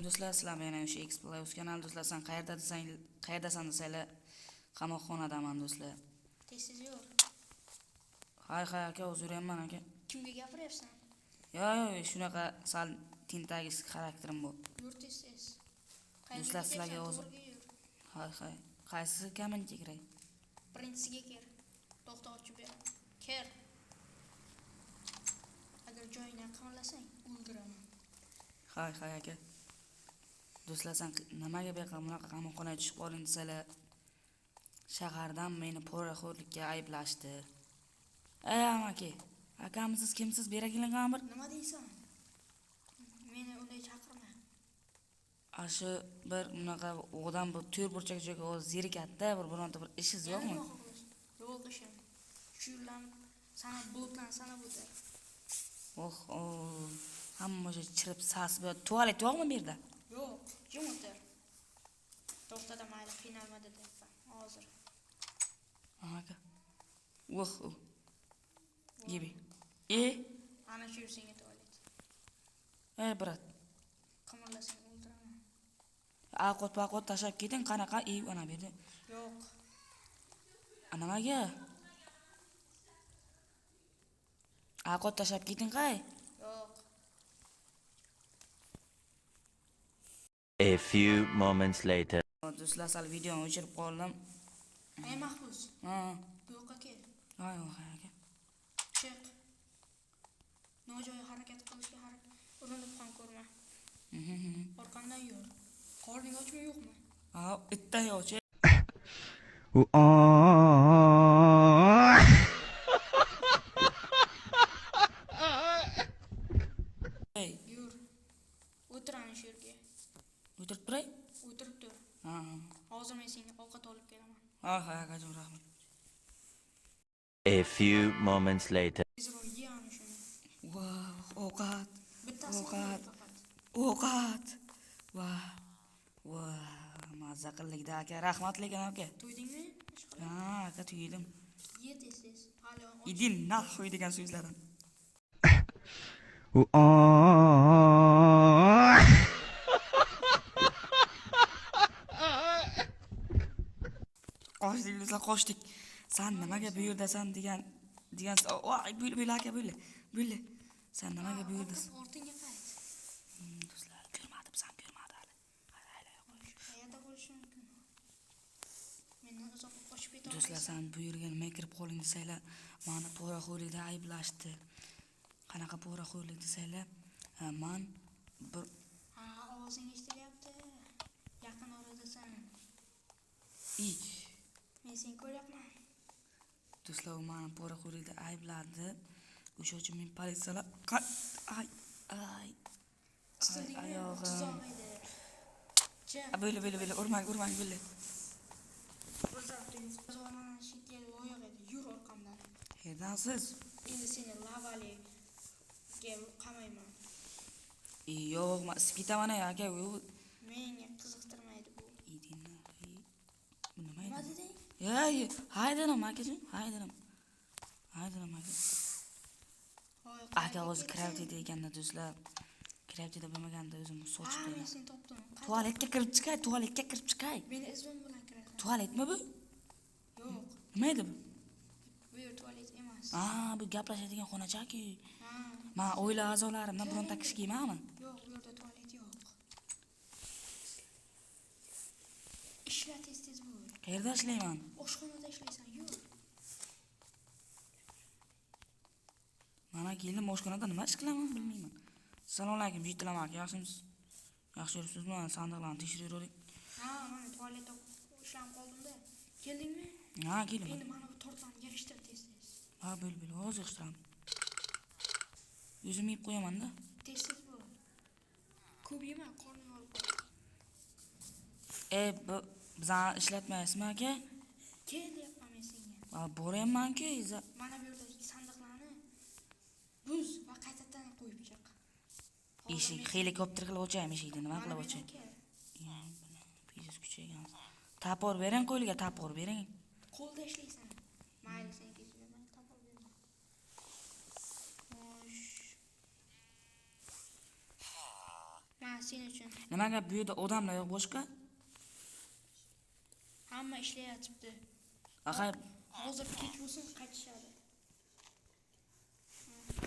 do'stlar, sizlar yana o'sha Xplay kanal do'stlar. Sen qayerda desang, qayerdasan desanglar, qamoqxonadaman do'stlar. Tez-tez yur. Hay hay aka, o'zi yuryapman aka. Kimga gapiryapsan? Yo'q, shunaqa sal tentagis xarakterim bu. Yur tez-tez. Do'stlar, sizlarga o'zi hay hay. Qaysi kommentga kiray? Birinchisiga kir. To'xta, ochib beraman. Kir. Agar joyingdan qimirlasang, o'ldiraman. Hay hay aka. Do'stlar, sen nimaga bu yoqqa bunaqa qamoqxonaga tushib qolding desalar, shahardan meni poraxo'rlikka ayblashdi. Ey amaki, akamisiz, kimsiz, bera keling bir. Nima deysan? Meni unday chaqirma. Shu bir bunaqa odam bu to'rt burchak joyga o'zi zerikadida, bir bironta bir ishingiz yo'qmi? Yo'q ishim. Shu yerlarni sanab, bloklarni sanab o'tar. Oh, oh, hamma joy chirib sasib, tualet yo'qmi bu yerda? Yo'q, jim o'tir. To'xtada, mayli, qiynalma deyapman. Hozir. Aka. Oh, oh. Yebi. Ana shu yer senga tualet. Ey, brat. Qimirlasang o'ldiraman. Ovqat paqot tashlab keting, qanaqa ana bu yerda. Yo'q. Nimaga? Ovqat tashlab keting qay? Yo'q. A few moments later. Do'stlar, sal videoni o'chirib qoldim. Ey mahbus. Ha. Bu yoqqa kel. Hay hay aka. Chiq. Nojo'ya harakat qilishga urinib ham ko'rma. Orqamdan yur. Qorning ochmi yo'qmi? Ha, itdan yo'q. Yur. O'tir ana shu yerga. O'tirib turay? O'tirib tur. Ha. Hozir men senga ovqat olib kelaman. Ha, ha, akajon, rahmat. A few moments later. Tezroq ye ana shuni. Vau, ovqat. Bittasini Ovqat. faqat. Ovqat. Vau. Vau, mazza qildik-da aka. Rahmat lekin aka. To'ydingmi? Ha, aka to'ydim. Ye tez-tez. Hali Idin nahvi degan so'zlardan. Qochdik do'stlar, qochdik. Sen nimaga bu yerdasan degan voy, bo'l aka, bo'l. Bo'l. Sen nimaga bu yerdasan? Ortingga qayt. Do'stlar, ko'rmadi, bizani ko'rmadi hali. Hali qo'yish. Qayerda bo'lishi mumkin? Mendan uzoqqa qochib keta Do'stlar, sen bu yerga nima kirib qolding desanglar, meni poraxo'rlikda ayblashdi. Qanaqa poraxo'rlik desanglar, man bir Ha, ovozing eshitilyapti. Yaqin oradasan. Men seni ko'ryapman. Do'stlar, u meni poraxo'rlikda aybladi. O'sha uchun men politsiyalar ay ay oyog'im. Bo'li bo'li bo'li, urmang urmang bo'li. Yur orqamdan. Qayerdansiz? Endi seni lavaliga qamayman. Yo'q, men isib ketaman aka. Menga qiziqtirmaydi bu. Nima Nima deding? Ey, haydanim akajon, haydanim. Haydanim aka. Aka o'zi kiravtida ekanda do'stlar. Kiravtida bo'lmaganda o'zim sochib qo'yaman. Men seni topdim. Tualetga kirib chiqay, tualetga kirib chiqay. Meni izim bilan kirasan. Tualetmi bu? Yo'q. Nima edi bu? Bu yer tualet emas. Ha, bu gaplashadigan xonachaki. Men oila a'zolarimdan bironta kishi kelmadimi? Yo'q, bu yerda tualet yo'q. Ishla tez-tez bo'l. Qayerda ishlayman? Oshxonada ishlaysan, yur. Mana keldim, oshxonada nima ish qilaman bilmayman. Assalomu alaykum, yigitlar aka, yaxshimisiz? Yaxshi yuribsizmi? Sandiqlarni tekshiraverdik. Ha, mana tualetda ishlanib qoldim-da. Keldingmi? Ha, keldim. Endi mana bu tortlarni yig'ishtir tez-tez. Ha, bo'l, bo'l, hozir yig'ishtiraman. O'zim yeb qo'yaman-da. Tez-tez bo'l. Ko'p yema, qorning og'rib qoladi. Bu bizani ishlatmaysizmi aka? Kel deyapman men senga. Ha, boryapman-ku. Mana bu yerdagi sandiqlarni buz va qaytadan qo'yib chiq. Eshik helikopter qilib ochaymi eshikni? Nima qilib ochay? Pizas kuchaygan. Topor bering qo'liga, topor bering. Qo'lda ishlaysan. Mayli, sen kechiraman, topor beraman. Xo'sh. Mana sen uchun. Nimaga bu yerda odamlar yo'q boshqa? Hamma ishlayotibdi. Axay, Hozir kech bo'lsin qaytishadi.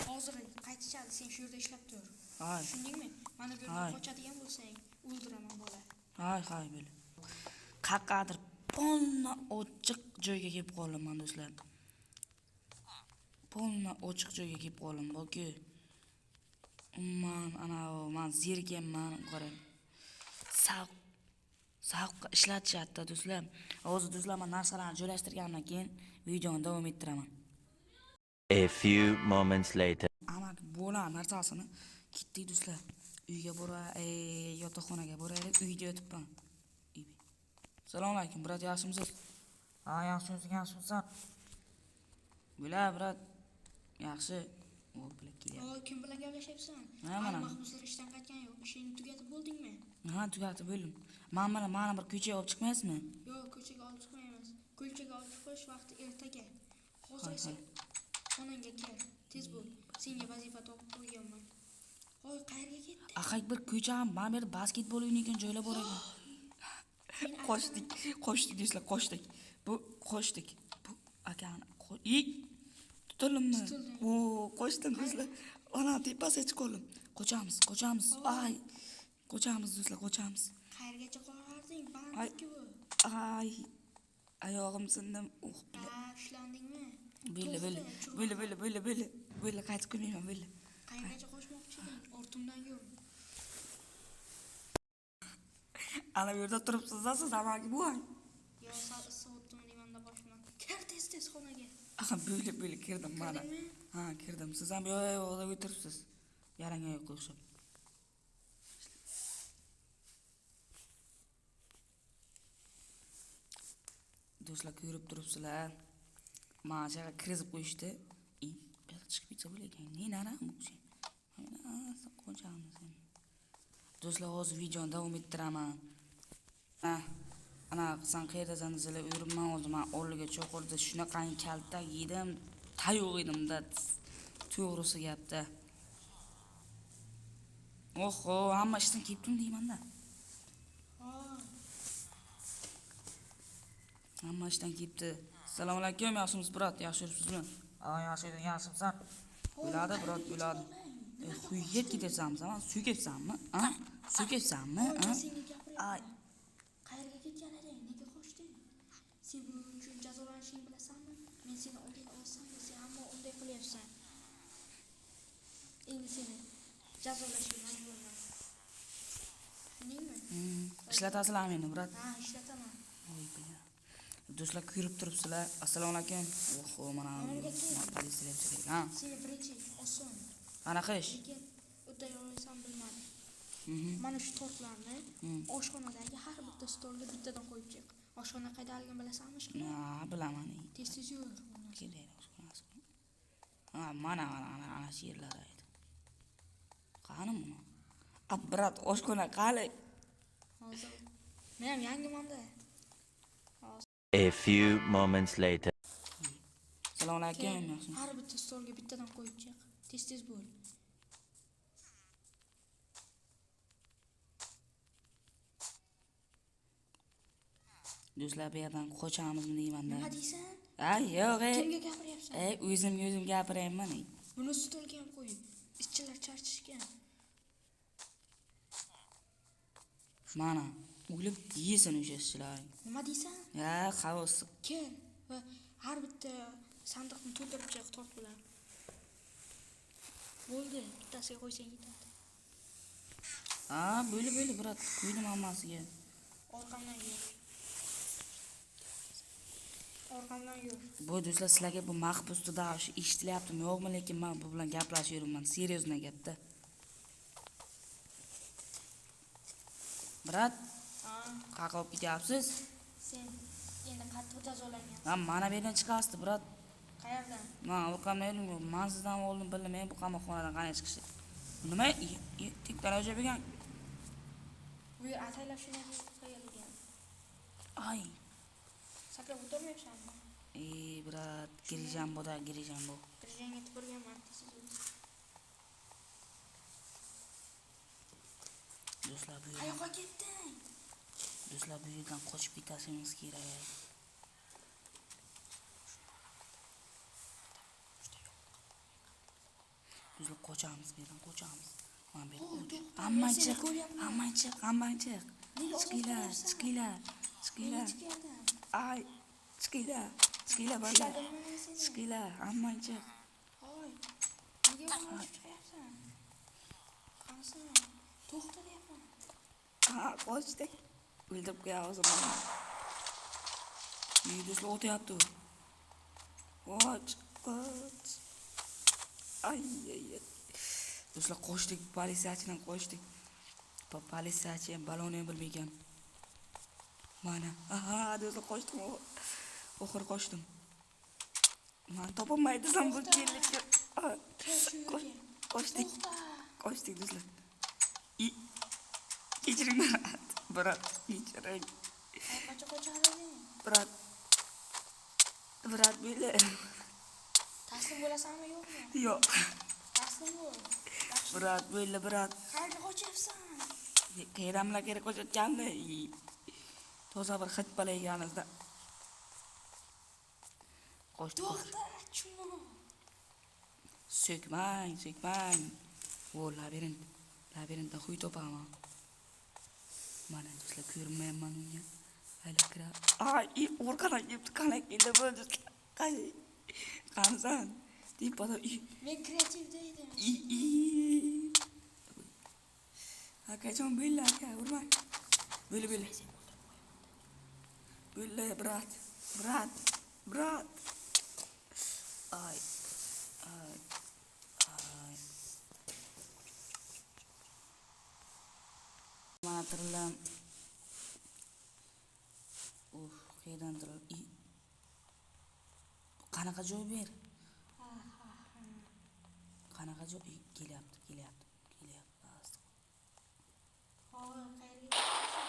Hozir qaytishadi, sen shu yerda ishlab tur. Hay, Tushundingmi? Mana bu yerda Hay. qochadigan bo'lsang, o'ldiraman bola. Hay, hay bo'l. Qaqqadir polna ochiq joyga kelib qoldim man do'stlar. Polna ochiq joyga kelib qoldim, boki. Umuman ana man zerikkanman, qarang. Savq ishlatishyapti do'stlar. Hozir do'stlar man narsalarni joylashtirgandan keyin videoni davom ettiraman. A few moments later. Amaki bo'la narsasini ketdik do'stlar. Uyga bora, yotoqxonaga boraylik. Uyda yotibman. Assalomu alaykum, brat, yaxshimisiz? Ha, yaxshi, o'zing yaxshimisan? Bo'la, brat. Yaxshi. O, bilan kelyapti. O, kim bilan gaplashyapsan? Ha, mana. Hali mahbuslar ishdan qaytgani yo'q. Ishingni tugatib bo'ldingmi? Ha, tugatib bo'ldim. Man bilan mana bir ko'chaga olib chiqmaysizmi? Yo'q, ko'chaga olib chiqmaymiz. Ko'chaga olib chiqish vaqti ertaga. Hozir esa xonangga kel. Tez bo'l. Senga vazifa topib qo'yganman. Hoy, qayerga ketdi? Axay bir ko'cha ham mana bu yerda basketbol o'ynaydigan joylar bor ekan. Qochdik, qochdik do'stlar, qochdik. Bu qochdik. Bu akani tutildimmi? Tutilding. O, qochdim do'stlar. Ana tepasiga chiqib qoldim. Qochamiz, qochamiz. Ay. Qochamiz do'stlar, qochamiz. Qayergacha qolarding? Ay. Banditku bu. Ay. Oyog'im sindim. Oh, Ha, ushlandingmi? Bo'ldi, bo'ldi. To'xta, Bo'ldi, bo'ldi, bo'ldi, bo'ldi. Bo'ldi, qaytib kelmayman, bo'ldi. Qayergacha qochmoqchi eding? Ortimdan yur. Ana bu yerda turibsiz-da siz amaki bu. Yo, sal issiq o'tdimi deymanda boshimdan. Kir tez-tez xonaga. Aha, bo'ldi, bo'ldi, kirdim mana. Kirdingmi? Ha, kirdim. Siz ham bu yoqda o'tiribsiz. Yalang oyoqqa o'xshab. Do'stlar ko'rib turibsizlar. Mana shu yerga kirgizib qo'yishdi. Bu yoqqa chiqib ketsa bo'lar ekan. Ne nara bu kishi? Mana qo'chamiz endi. Do'stlar, hozir videoni davom ettiraman. Ha, ana sen qayerdasan desalar, yuribman hozir men oldiga cho'qirda shunaqangi kaltak yedim, tayoq yedim-da. To'g'risi gapda. Oho, hamma ishdan kelibdim deyman-da. Hamma ishdan kelibdi. Assalomu alaykum, yaxshimisiz, brat? Yaxshi yuribsizmi? Ha, yaxshi, o'zing yaxshimisan? O'ladi, brat, o'ladi. Quyga ketyapsanmi sen? So'kyapsanmi? Ha? So'kyapsanmi? Ha? Senga gapiryapman. Ay. Qayerga ketgan eding? Nega qochding? Sen buning uchun jazolanishingni bilasanmi? Men seni oldin olsam, sen ammo unday qilyapsan. Endi seni jazolashga majburman. Tushundingmi? Ishlatasizlarmi meni, brat? Ha, ishlataman. Oy, billahi. Do'stlar ko'rib turibsizlar. Assalomu alaykum. Oho, mana politsiyalar chiqdi. Ha. Seni birinchi ish oson. Qanaqa ish? Lekin uddalay olsam bilmadim. Mana shu tortlarni oshxonadagi har bitta stolga bittadan qo'yib chiq. Oshxona qayerdaligini bilasanmi? Ha, bilaman. Tez-tez yur. Kelaylik oshxonasi. Ha, mana, mana, mana, ana shu yerlar edi. Qani buni? A, brat, oshxona qani? Hozir. Men ham yangimanda. A few moments later. Assalomu alaykum, yaxshimi? Har bitta stolga bittadan qo'yib chiq. Tez-tez bo'l. Do'stlar, bu yerdan qochamizmi deymanda. Nima deysan? Ay, yo'q, ey. Kimga gapiryapsan? Ey, o'zimga o'zim gapiryapman. Ey. Buni stolga ham qo'yib. Ishchilar charchashgan. Mana, o'lib yesin o'sha ishchilaring. Nima deysan? Ya, havo issiq. Kel va har bitta sandiqni to'ldirib chiq tort bilan. Bo'ldi, bittasiga qo'ysang yetadi. Ha, bo'ldi, bo'ldi, brat, qo'ydim hammasiga. Orqamdan yur. Orqamdan yur. Bu do'stlar, sizlarga bu mahbusda davishi eshitilyaptimi, yo'qmi, lekin men bu bilan gaplashib yuribman, seriyozna gapda. Brat, Ha, qayerga olib ketyapsiz? sen endi qattiq jazolangansan. Ha, mana bu yerdan chiqasiz, brat. Qayerdan? Men orqamdan yuring, men sizdan oldin bildim, men bu qamoqxonadan qanday chiqishni. Nima? Tek daraja bergan. Bu yer ataylab shunday qo'yilgan. Ay. Sakrab o'tirmayapsanmi? Ey, brat, girijam bu da, girijam bu. Girijanga tupurganman, tez tez. Do'stlar, bu yerdan Qayoqqa ketding? Do'stlar, bu yerdan qochib ketishimiz kerak. Do'stlar, qochamiz bu yerdan, qochamiz. Mana bu yerda. Hammang chiq, hammang chiq, hammang chiq. Chiqinglar, chiqinglar, chiqinglar. Ay, chiqinglar, chiqinglar bolalar. Chiqinglar, hammang chiq. Hoy, nega buni ochib chiqyapsan? Qanisan? To'xta deyapman. Ha, qochdik. O'ldirib qo'yamiz mana. Do'stlar, o'tyapti. Qoch, qoch. Ay, ay, ay. Do'stlar, qochdik, politsiyachidan qochdik. Politsiyachi ham baloni ham bilmagan. Mana, aha, do'stlar, qochdim. Oxiri qochdim. Mana topolmay desam bu kellikka. Qochdik. Qochdik do'stlar. Kechiring brat. Brat, kechiring. Qayoqqa qochar eding? Brat. Brat beli. Taslim bo'lasanmi yo'qmi? Yo'q. Taslim bo'l. Brat beli, brat. Qayerga qochyapsan? Qayerdan kerak qochayotganni. Toza bir hid bola ekanizda. Qochdik. To'xta, chumon. So'kmang, so'kmang. O, labirint. Labirintda huy topaman. Mana do'stlar, ko'rinmayapman unga. Ayla kira. Ay, orqadan kelibdi, qanday keldi bu do'stlar? Qani? Qanisan? Tepada. Men kreativda edim. Akajon, bo'ldi aka, urmang. Bo'ldi, bo'ldi. Bo'ldi, brat. Brat. Brat. Ay. Ay. Ay. Mana tirildim. Uf, qayerdan tirildim? Qanaqa joy ber? Qanaqa joy? Kelyapti, kelyapti, kelyapti. Hozir qayerga ketyapsan?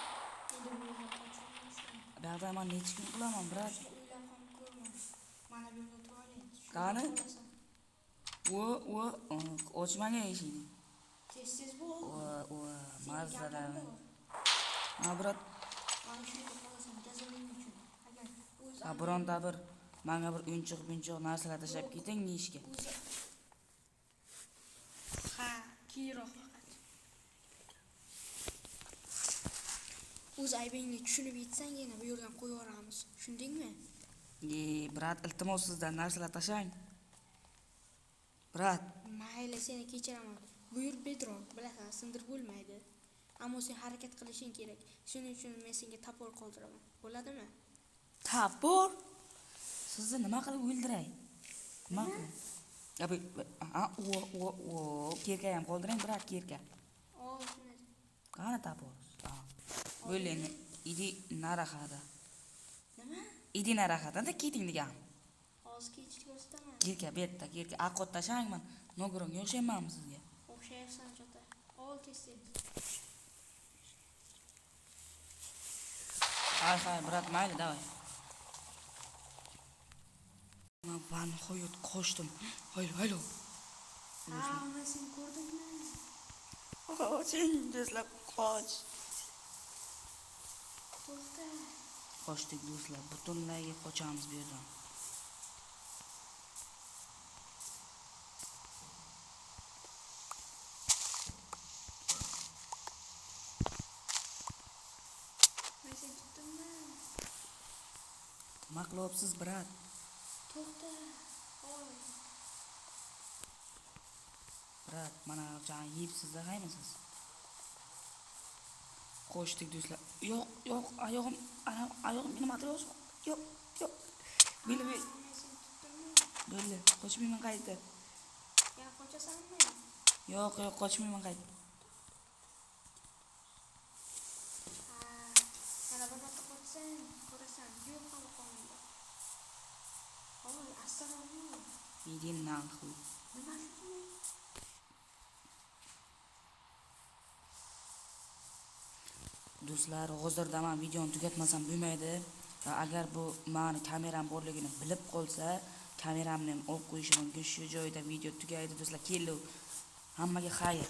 Endi bu yerdan qocholmaysan. Bu yoqda man necha kun qilaman, brat? O'ylab ham ko'rma. Mana bu yerda tualet. Qani? O, o, ochmang eshikni. Tez-tez bo'l. O, o, mazzalar. Ha, brat. Mana shu yerda qolasan, jazoing uchun. Agar o'z Ha, bironta bir menga bir o'yinchoq-bunchoq narsalar tashlab keting yeyishga. Ha, keyinroq faqat. O'z aybingni tushunib yetsanggina bu yerdan qo'yib yuboramiz. Tushundingmi? Brat, iltimos sizdan narsalar tashlang. Brat. Mayli, seni kechiraman. Bu yer bedrock, bilasan, sindirib bo'lmaydi. Ammo sen harakat qilishing kerak. Shuning uchun men senga topor qoldiraman. Bo'ladimi? Topor? Sizni nima qilib o'ldiray? Nima qilib? Ha, o, o, kirka ham qoldiring, brat, kirka. Ol shuni. Qani topor? Bo'ldi endi. Idi narahada. Nima? Idi narahada da keting degan. Hozir ketishni ko'rsataman. Kirka bu yerda, kirka. Aqot tashangman. Nogironga o'xshaymanmi sizga? O'xshayapsan chota. Ol tez-tez. Hay, hay, brat, mayli, davay. Men va nihoyat qochdim. Haylo, haylo. Ha, men seni ko'rdimmi? Qoching, do'stlar, qoch. To'xta. Qochdik do'stlar, butunlayga qochamiz bu yerdan. Men seni tutdimmi? Nima qilyapsiz, brat? To'xta. Oy. Brat, mana jon yeyibsiz-da, qaymisiz? Qochdik do'stlar. Yo'q, yo'q, oyog'im, ana oyog'im nimadir yo'q. Yo'q, yo'q. Beli, beli. Men seni tutdimmi? Bo'ldi, qochmayman qayta. Yana qochasanmi? Yo'q, yo'q, qochmayman qayta. Ha, yana bir marta qochsang, ko'rasan, yo'q qamoqxonada. Oy, assalomu. Иди нахуй. Nima deding? Do'stlar, hozirda men videoni tugatmasam bo'lmaydi. Va agar bu meni kameram borligini bilib qolsa, kameramni ham olib qo'yishi mumkin. Shu joyda video tugaydi do'stlar. Keldi. Hammaga xayr.